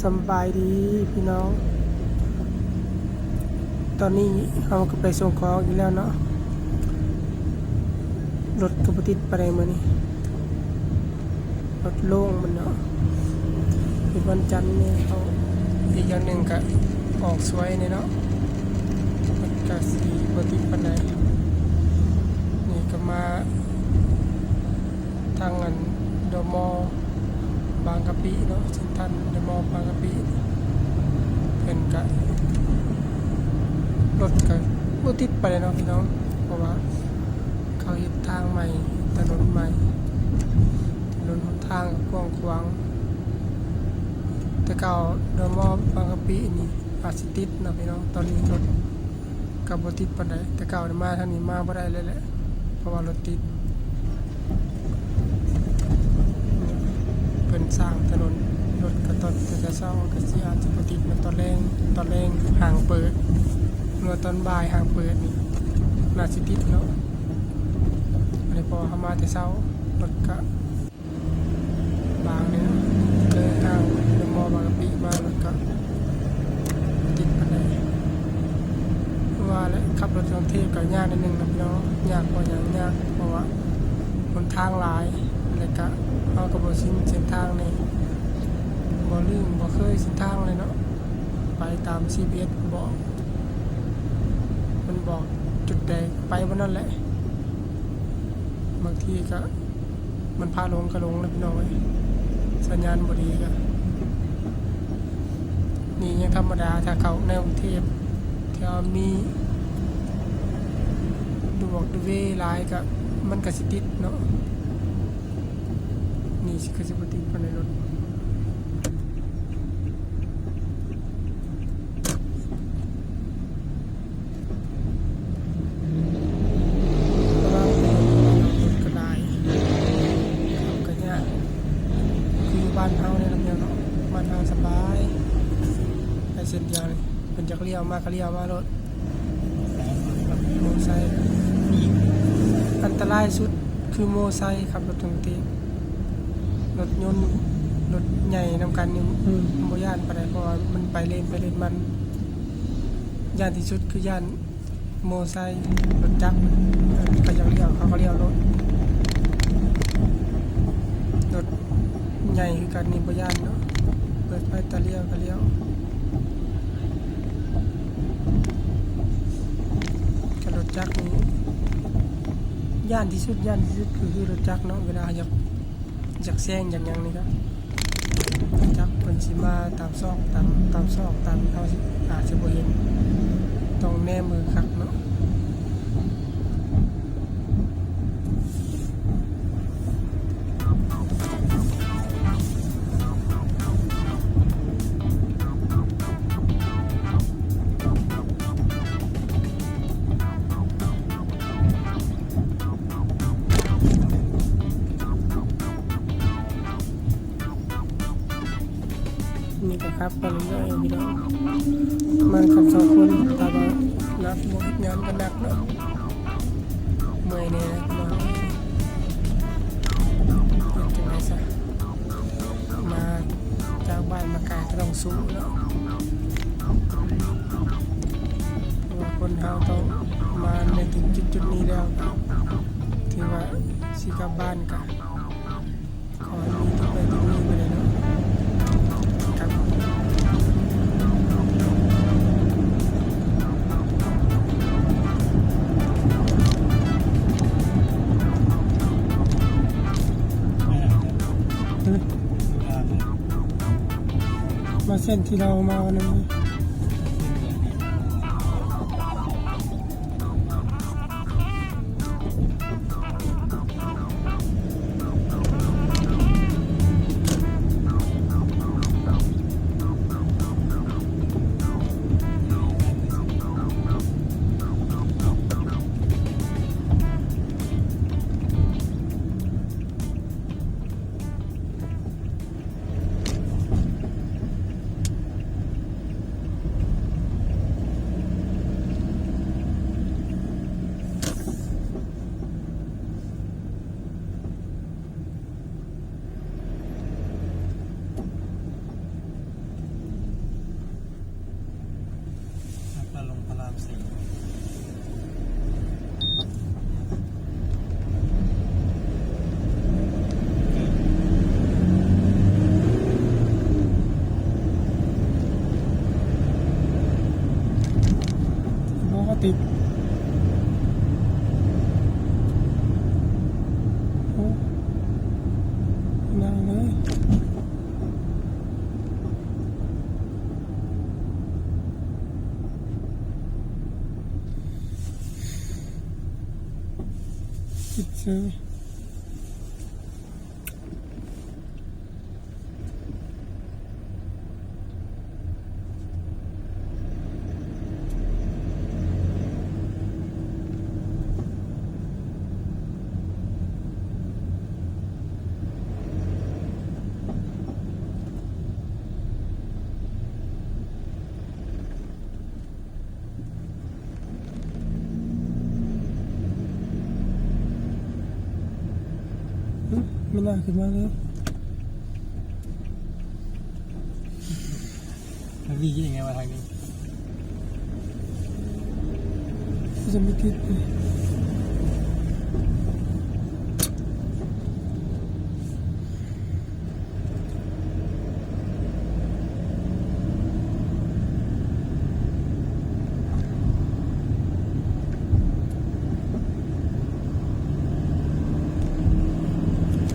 ສຳບາຍດີພີ່ນ້ອງ, ຕອນນີ້ເຮົາກໍໄປສົ່ງຂອງອີກແລ້ວເນາະ. ລົດກໍບໍ່ຕິດປານໃດມື້ນີ້, ລົດໂລ່ງມັນເນາະ, ເປັນວັນຈັນແດ່ເຮົາ. ອີກຢ່າງໜຶ່ງກໍອອກສວຍແດ່ເນາະ, ມັນກໍຊິບໍ່ຕິດປານໃດ. ນີ້ກໍມາ ທາງອັນ ເດີມໍ ບາງກະປິເນາະ, ເຊັນທຣັນ ເດີມໍ ບາງກະປິ. ເພິ່ນກະ ລົດກະບໍ່ຕິດປານໃດເນາະພີ່ນ້ອງ, ເພາະວ່າເຂົາເຮັດທາງໃໝ່, ຖະໜົນໃໝ່, ຖະໜົນຫົນທາງກະກວ້າງຂວາງ. ແຕ່ເກົ່າເດີມໍ ບາງກະປິນີ້ອາດຊິຕິດເນາະພີ່ນ້ອງ, ຕອນນີ້ລົດ ກໍບໍ່ຕິດປານໃດ, ແຕ່ເກົ່ານີ້ມາທາງນີ້ມາບໍ່ໄດ້ເລີຍແຫຼະ ເພາະວ່າລົດຕິດ. ເພິ່ນສ້າງຖະໜົນ, ລົດກໍຕອນແຕ່ເຊົ້າກໍຊິອາດຈະບໍ່ຕິດເນາະ, ຕອນແລງ, ຕອນແລງຫ້າງເປີດ ເມື່ອຕອນບ່າຍຫ້າງເປີດນີ້ໜ້າຊິຕິດເນາະ. ອັນນີ້ເພາະວ່າເຮົາມາແຕ່ເຊົ້າ, ລົດກໍ ບາງນີ້ເນາະ, ເລີຍທາງເດີມໍ ບາງກະປິມາ ລົດກະບໍ່ຕິດປານໃດ. ຄືວ່າແຫຼະ, ຂັບລົດຢູ່ກາງເທບກໍຍາກໜ້ອຍໜຶ່ງນະພີ່ນ້ອງ, ຍາກເພາະຫຍັງ? ຍາກເພາະວ່າຫົນທາງຫຼາຍ ແລ້ວກະເຮົາກໍບໍ່ຊິນເສັ້ນທາງນີ້, ບໍ່ລື່ນ ບໍ່ເຄີຍເສັ້ນທາງເລີຍເນາະ. ໄປຕາມ ຈີພີເອັສ ບອກ, ມັນບອກຈຸດໃດໄປບ່ອນນັ້ນແຫຼະ. ບາງທີກໍ ມັນພາຫຼົງກໍຫຼົງແຫຼະພີ່ນ້ອງເອີຍ, ສັນຍານບໍ່ດີກໍ. ນີ້ຍັງທຳມະດາ, ຖ້າເຂົ້າໃນກຸງເທບ ແຖວມີດວກເວຫຼາຍກໍ ມັນກໍຊິຕິດເນາະ. ນີ້ຄືຊິບໍ່ຕິດປານໃດລົດ. ລະວັງເດີ ລົດກໍຫຼາຍ, ຂັບກໍຍາກ. ຄືຢູ່ບ້ານເຮົານີ້ລະເນາະ, ບ້ານເຮົາສະບາຍ, ໄປເສັ້ນດຽວນີ້ ເພິ່ນຢາກລ້ຽວມາກໍລ້ຽວມາໂລດ. ໂມໄຊ ອັນຕະລາຍສຸດຄືໂມໄຊ ຂັບລົດ ເຖິງທີ່ ລົດຍົນ ລົດໃຫຍ່ນຳກັນນີ້ ອືມ ບໍ່ຢ້ານປານໃດ ເພາະວ່າມັນໄປເລນ ໄປເລນມັນ. ຢ້ານທີ່ສຸດຄືຢ້ານໂມໄຊ ລົດຈັກ ເອີ ເຂົາຢາກລ້ຽວ ເຂົາກໍລ້ຽວໂລດ. ລົດໃຫຍ່ຄືກັນນີ້ບໍ່ຢ້ານເນາະ, ເປີດໄຟຕາລ້ຽວກໍລ້ຽວ. ຄັນລົດຈັກນີ້ຢ້ານທີ່ສຸດ ຢ້ານທີ່ສຸດຄື ຄືລົດຈັກເນາະ, ເວລາເຮົາຢາກ ຢາກແຊງຢາກຫຍັງນີ້ກໍ ຈັກເພິ່ນຊິມາຕາມຊອກ ຕາມ ຕາມຊອກ ຕາມ ເຮົາຊິ ອາດຊິບໍ່ເຫັນ, ຕ້ອງແນມເບິ່ງຄັກເນາະ. ນີ້ກໍຂັບໄປເລື້ອຍໆ ພີ່ນ້ອງ, ມາກັນສອງຄົນ ຖ້າວ່າໜັກ ບໍ່ເຮັດງານກໍໜັກເນາະ, ເມື່ອຍແດ່ເນາະ. ເຮັດຈັ່ງໃດຊະ ມາຈາກບ້ານມາໄກກໍຕ້ອງສູ້ເນາະ, ເພາະວ່າຄົນເຮົາຕ້ອງມາໃນເຖິງຈຸດໆນີ້ແລ້ວ ຖືວ່າຊິກັບບ້ານກະ ຂໍໃຫ້ມີຕິດໄປຕິດມືໄປເລີຍເນາະ ຄັບ. ມາເສັ້ນທີ່ເຮົາມາວັນນັ້ນ. ໂອ້ ນັ່ງເລີຍ ຕິດເຊີຍ. ອືມ ມີໜ້າຂຶ້ນມາແລ້ວ ມັນວີຍັງໄງວະທາງນີ້ ຈະມີຕິດ